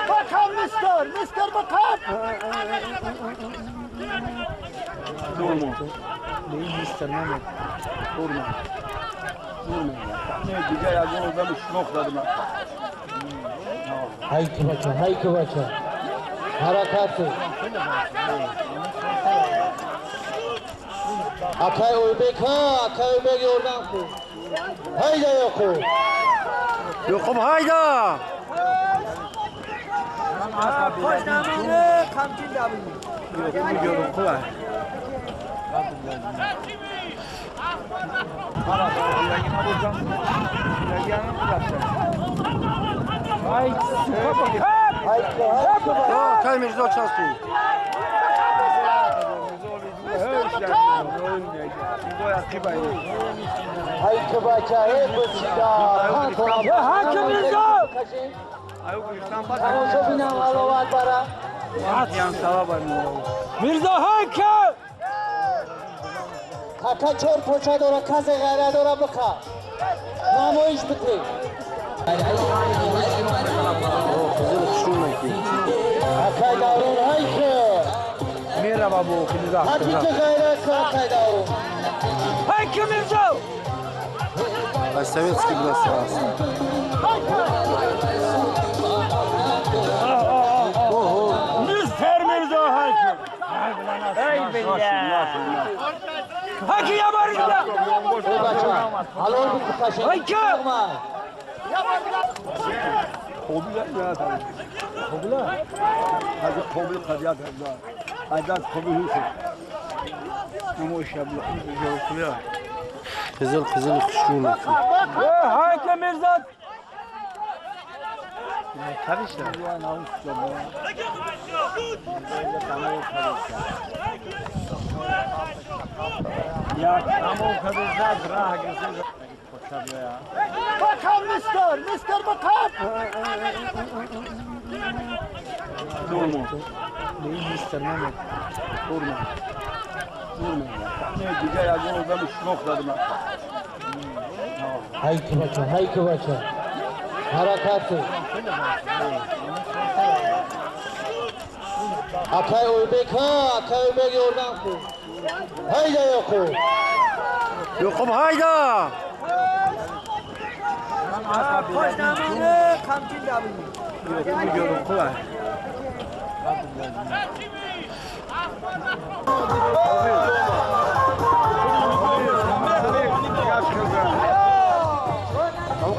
Bakalım mister, mister bakalım. Hayki bacha, hayki bacha. Harakat. Akay Oybek ha, Akay Oybek yordan ku. Hayda Yakup. Yakup hayda. Akay Mirza Çasu. Hayki bacha, hey basida. Hakim Mirza. Mirza Hakim. Kaka çor poça dora kaze gayra dora baka. Namoyish bite. Akay Davrun hayki. Merhaba bu Mirza. Hakiki gayra akay Davrun. Hakim Mirza. Советский глаз. Mister Mirza Hakim. Ey billah. Hakim yabarında. Hakim. Qizil qizil xushrun. Hakim Mirza. Bakalım mister, mister bakalım. Hayki bacha, hayki bacha. Harakat. Akay Oybek ha, Akay Oybek yordan ku. Hayda Yakup. Yakup hayda.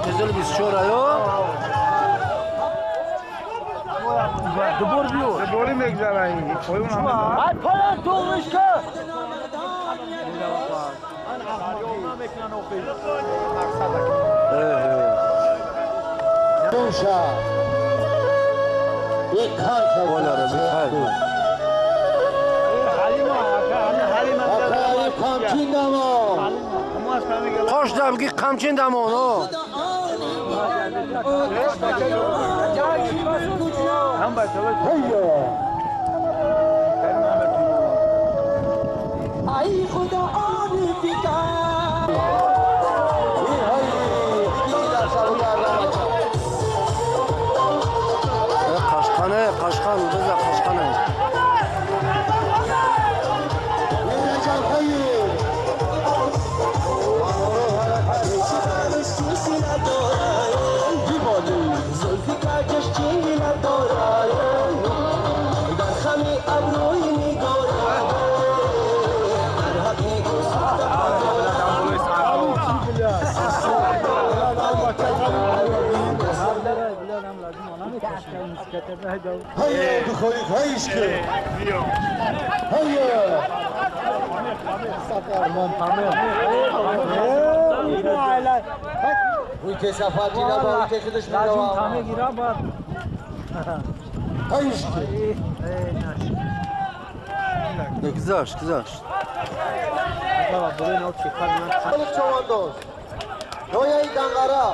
Qizil biz cho'rayo. Ay palan to'g'rishka. Duşa. Bir kan Akay Kamçin damon. Qosh damgi Qamchin damon o. Hayya. Ay Xudo oni fikar. Qashqani, Qashqan, bizda Qashqani. Hayya بخورید هیچ که. Hayya. Uyte safatina ba uyte khidsh mirawa. Hayş ki. Гузашт, гузашт. Чованdoz. Noyai Dangara.